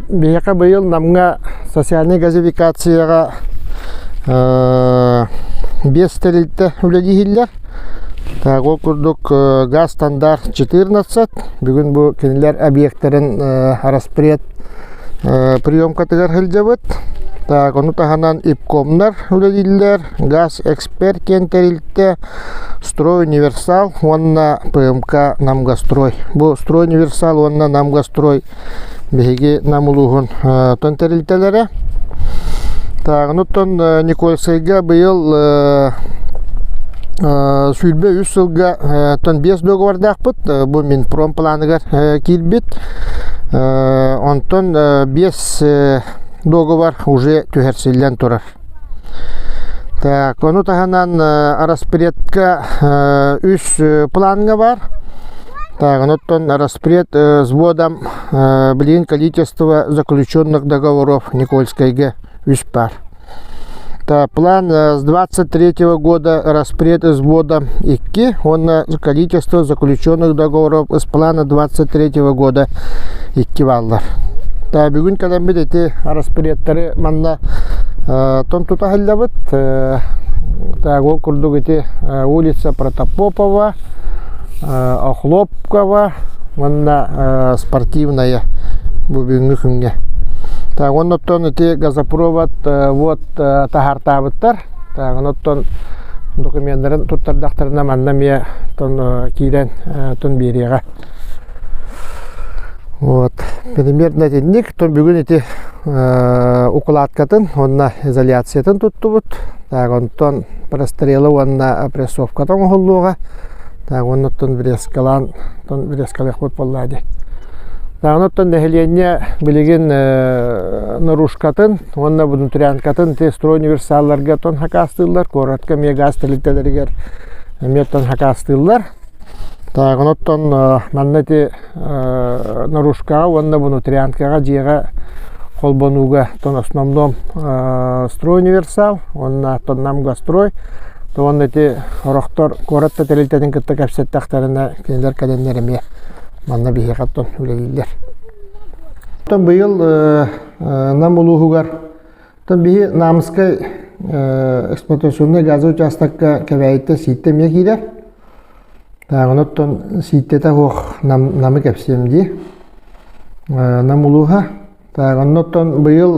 биһиэхэ быйыл Намҥа социальнай газификацияҕа биэс тэрилтэ үлэлииһиллэр. Так, ол курдук газ стандарт 14. Бүгүн бу кинилэр объектарын распред приемкатыгар сылдьабыт. Так, ону таһынан ИПКОМнар үлэлииллэр, газ эксперт диэн тэрилтэ, Строй Универсал уонна ПМК Намгастрой. Бу Строй Универсал уонна Намгастрой биһиги Нам улууһун тон тэрилтэлэрэ. Так, онуттан Никольскайга быйыл 23 сылга тон 5 договордаахпыт. Бу Минпром планыгар киирбит. Онтон 5 договор уже түһэрсиллэн турар. Так, ону таһынан распредка үс планга бар. Так, онуттан распред взводом билигин количество заключенных договоров Никольскайга үс бар. Так, план с 23 года распред взвода 2, уонна количество заключенных договоров с плана 23 года 2 бааллар. Та бүгүн кэлэммит ити распредтары манна тон тута сылдьабыт. Так, ол курдук ити улица Протопопова, Охлопкова уонна Спортивная бу бүгүҥҥү күҥҥэ. Так, оннуттан ити газопровод вот таһаартаабыттар. Так, онуттан докуменнарын туттардахтарына манна эмиэ тон киирэн тон биэриэҕэ. Вот. Примерно итинник. То бүгүн ити укладкатын уонна изоляциятын туттубут. Так, онтон прострела уонна опрессовката оҥоһуллуоҕа. Так, оннуттан врезкалаан, врезкалыахпыт буоллаа дии. Так, онуттан нэһилиэнньэ билигин наружкатын уонна внутрянкатын ити строй универсалларга тон хакаастыыллар, куоратка эмиэ газ тэрилтэлэригэр эмиэ тон хакаастыыллар. Так, онуттан манна ити наружкаҕа уонна внутрянкаҕа дьиэҕэ холбонууга тон основном строй универсал уонна тон Намгазстрой уонна ити орохтор куорат да тэрилтэтин кытта кэпсэттэхтэринэ кинилэр кэлэннэр эмиэ манна биһиэхэ оттон үлэлииллэр. Оттон быйыл Нам улууһугар оттон биһи Намскай эксплуатационнай газовый учаастакка Кэбээйиттэн Сииттэ эмиэ киирэр. Онуттан Сииттэтэ суох Нам, Намы кэпсиэм дии. Нам улууһа. Оннуттан быйыл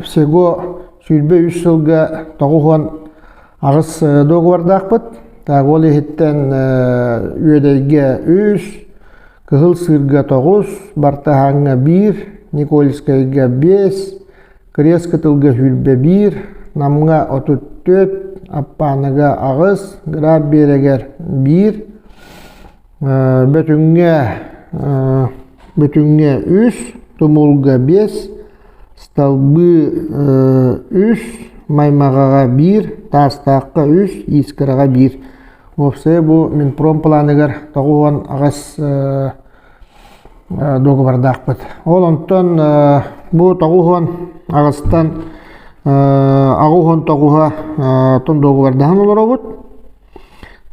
всего 23 сылга 98 договордаахпыт. Так, ол иһиттэн Үөдэйгэ үс, Кыһыл Сыырга тоҕус, Бартаһааҥҥа биир, Никольскайга биэс, Крест Кытылга 21, Намҥа 34, Аппааныга аҕыс, Граф Биэрэгэр биир, Бөтүҥҥэ Бөтүҥҥэ үс, Тумулга биэс, Столбы үс, Маймаҕаҕа биир, Таастаахха үс, Искраҕа биир. Уопсайа бу Минпром планыгар 98 дуогабардаахпыт. Ол онтон бу 98-тан 89-а тон дуогабардаһан олоробут.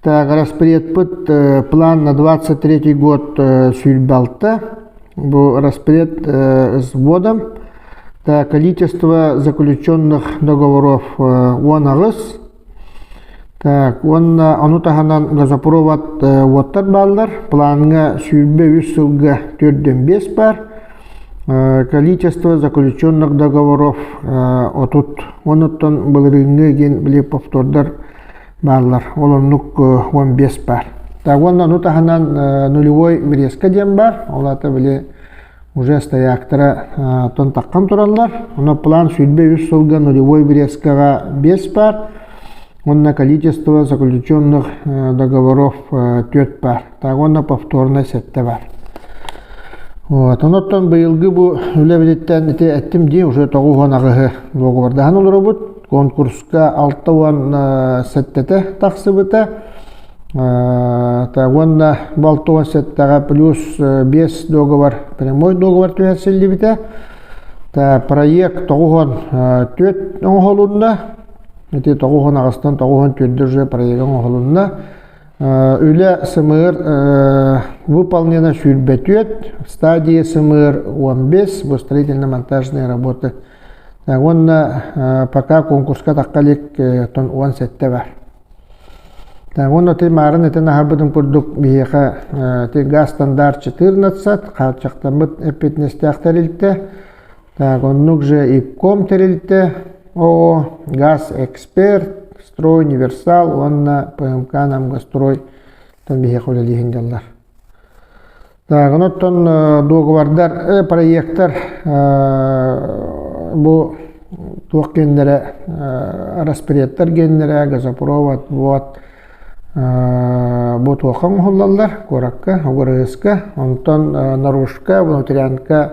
Так, распредпыт план на 23 год 26. Бу распред с вводом. Так, количество заключенных договоров 18. Так, уонна ону таһынан газопровод уоттар бааллар. Плаҥҥа 23 сылга 45 баар. Количество заключенных договоров 30. Онуттан былырыыҥҥы диэн били повтордар бааллар. Ол оннук 15 баар. Так, уонна ону таһынан нулевой врезка диэн баар. Ол аата били уже стояктара тон таххан тураллар. Оно план 23 сылга нулевой врезкаҕа 5 баар. Уонна количество заключенных договоров 4 баар. Так уонна повторно 7 баар. Вот. Онуттан быйылгы бу үлэбититтэн ити эттим дии уже 98-ы дуогабардаһан олоробут. Конкурска 67-тэ тахсыбыта. Уонна бу 67-ҕэ плюс 5 договор, прямой договор түһэрсиллибитэ. Проект 94 оҥоһулунна. Ити 98-тан 94 уже проект оҥоһулунна. Үлэ сымыыр выполнено 24, стадии сымыыр 15, бу строительно-монтажные работы. Уонна пока конкурска тахха илик тон 17 бар. Уонна ти маарын этэн аһарбытым курдук биһиэхэ ти газ стандарт 14, хааччахтаммыт эппиэтинэстээх тэрилтэ. Так, оннук же ИПКОМ тэрилтэ, ООО «Газ Эксперт», «Строй Универсал» уонна ПМК «Намгастрой» биһиэхэ үлэлииһин дьаллар. Так, оттон дуогабардар, проектар бу туох геннэрэ, распорядтар геннэрэ, газопровод, вот бу туохха оҥоһуллаллар, куоракка, УГРС-ка, онтон наружка, внутрянка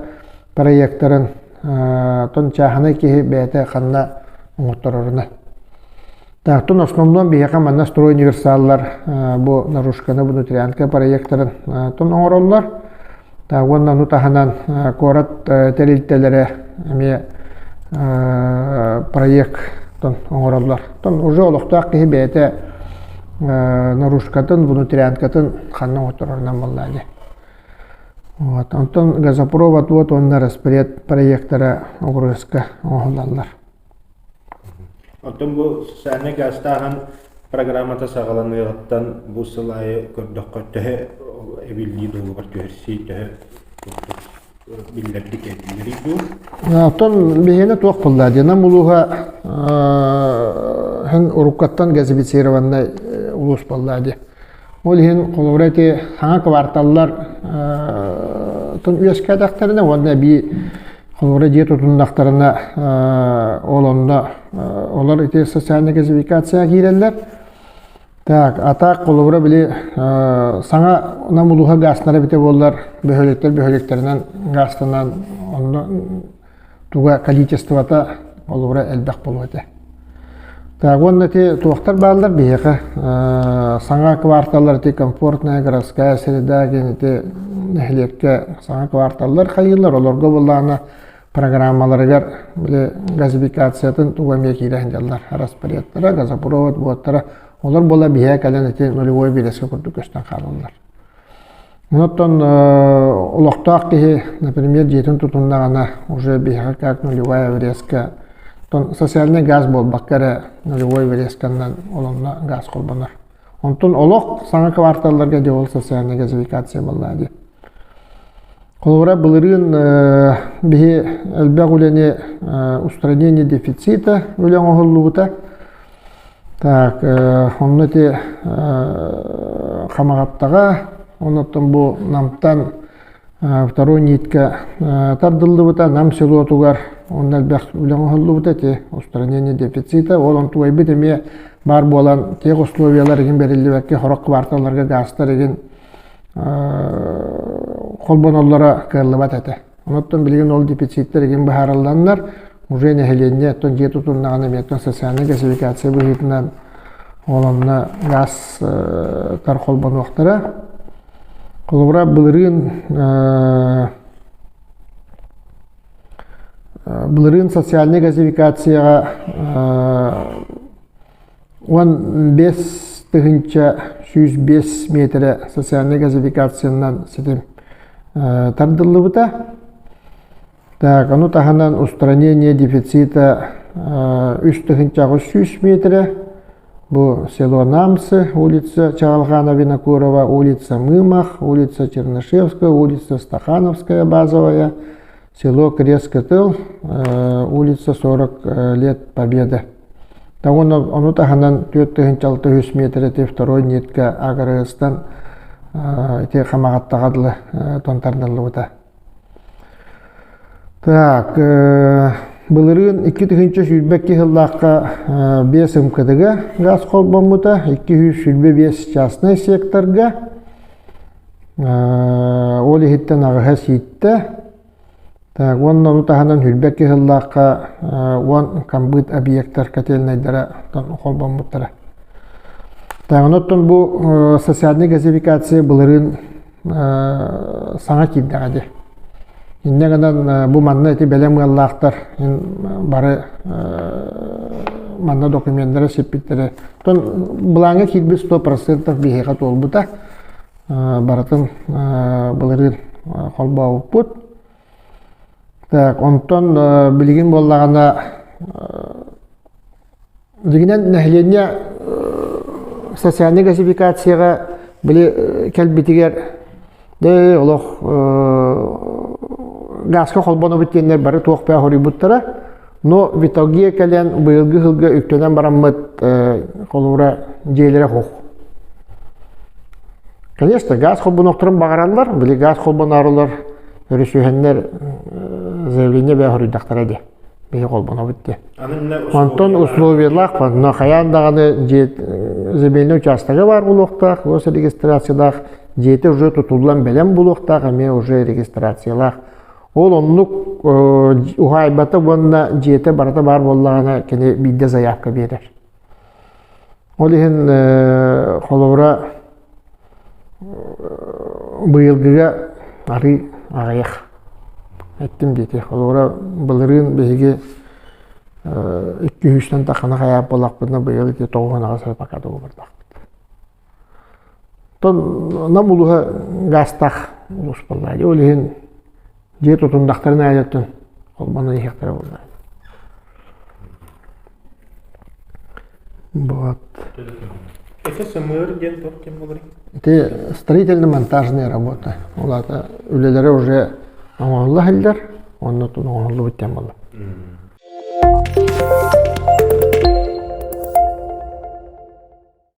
проектарын тон чааһынай киһи бэйэтэ ханна оҥотторорунан. Тон основном биһиэхэ манна строй универсаллар бу наружканы внутрянка проектарын тон оҥороллор. Уонна ону таһынан куорат тэрилтэлэрэ эмиэ проект оҥороллор. Тон уже олохтоох киһи бэйэтэ наружкатын, внутрянкатын ханна оҥотторорунан буоллаа дии. Вот. Онтон газопровод уот уонна распред проектара оҕуруоска оҥоһуллаллар. Оттон бу социальнай гаастааһын программата саҕаланыаҕыттан бу сыл аайы көрдөххө төһө эбиллии дуогабар түһэрсии төһө биллэрдик эбиллэрий дуу? Оттон биһиэнэ туох буолла диэн Нам улууһа һэн уруккаттан газифицированнай улуус буолла дии. Ол иһин холобура ити саҥа кварталлар тон үөскээтэхтэринэ уонна эбии холобура дьиэ тутуннахтарына ол онно олор ити социальная газификация киирэллэр. Так, а так холобура били саҥа Нам улууһа гаастара эбитэ буоллар бөһүөлэктэр бөһүөлэктэринэн гаастанан онно туга количествота холобура элбэх буолуо этэ. Так, уонна ити туохтар бааллар биһиэхэ саҥа кварталлар ити комфортная городская среда диэн ити нэһилиэккэ саҥа кварталлар хайыылар олорго буоллаҕына программаларыгар били газификациятын туга эмиэ киирэ сылдьаллар распорядтара газопровод буоттара олор буола биһиэхэ кэлэн ити нулевой биэрэскэ курдук көстөн хаалаллар. Онтон олохтоох киһи, например, дьиэтин тутуннаҕына уже биһиэхэ как нулевая врезка, социальный газ буолбакка эрэ нулевой врезканан олонно газ холбонор. Онтон олох саҥа кварталларга дьэ ол социальная газификация буолла дии. Холобура, былырыын биһи элбэх үлэни устранение дефицита үлэ оҥоһуллубута. Так, онно ити Хамаҕаттаҕа, оннуттан бу Намтан второй нитка тардыллыбыта, Нам селотугар онно элбэх үлэ оҥоһуллубута ити устранение дефицита. Ол онтугайбыт эмиэ баар буолан тех условиялар игин бэриллибэккэ сорох кварталларга газтар игин холбоноллоро кыаллыбат этэ. Онон билигин ол дефициттэр игин быһаарылланнар, уже нэһилиэнньэ оттон дьиэ тутуннаҕына эмиэ социальнай газификация быһыытынан ол онно газ тар холбонуохтара. Холобура, былырыын былырыын социальнай газификацияҕа 15 105 миэтэрэ социальнай газификациянан ситим тардыллыбыта. Так, ону таһынан устранение дефицита 3800 миэтэрэ. Бу село Намцы, улица Чагалхана Винокурова, улица Мымах, улица Чернышевская, улица Стахановская базовая, село Крест-Кытыл, улица 40 лет Победы. Ону таһынан 4600 миэтэрэ второй нитка Агарыстан ити Хамаҕаттаҕа дылы тонтардыллыбыта. Так, былырыын 2022 сыллаахха 5 МКД-га газ холбоммута, 225 частный секторга, ол иһиттэн аҕыһа сииттэ. Так, уонна ону таһынан Хүрбэк Кыһыллаахха 10 комбыт объектар котельнайдара холбоммуттара. Так, онон бу социальный газификация былырыын саҥа киирдэҕэ дии. Инньэ гынан бу манна ити бэлэм ыаллаахтар бары манна докуменнара сиппиттэрэ. Оттон былааҥҥа киирбит 100% биһиэхэ туолбута. Барытын былырыын холбообуппут. Так, онтон билигин буоллаҕына Дьиҥинэн нэһилиэнньэ социальнай газификацияҕа били кэлбитигэр дэ олох газка холбонобут диэннэр бары туох баа хоруйбуттара. Но в итоге кэлэн быйылгы сылга үктэнэн бараммыт холобура дьиэлэрэ суох. Конечно, газ холбонуохтарын баҕараллар, били газ холбонаарылар өрүсүһэннэр заявление бээ хоруйдахтара дии. Биһи холбонобут диye. Онтон условиялаах но хайаан даҕаны дьиэ земельный учаастага баар буолуохтаах, госрегистрациялаах, дьиэтэ уже тутуллан бэлэм буолуохтаах, эмиэ уже регистрациялаах. Ол оннук уһаайбата уонна дьиэтэ барыта баар буоллаҕына кини биирдэ заявка биэрэр. Ол иһин холобура быйылгыга арыы аҕыйах эттим диэки. Холобура былырыын биһиги 200-тэн таххана хайаап буоллахпытына быйыл ити 98 эрэ пока договордаахпыт. Оттон Нам улууһа гаастаах улуус буолла. Ол иһин дьиэ тутундахтарын аайыттан холбонон иһиэхтэрэ буолла. Вот. Это СМР диэн туох диэн буоларый? Ити строительно-монтажная работа. Ол аата үлэлэрэ уже оҥоһулла иһиллэр, онно оҥоһуллубут диэн буолла.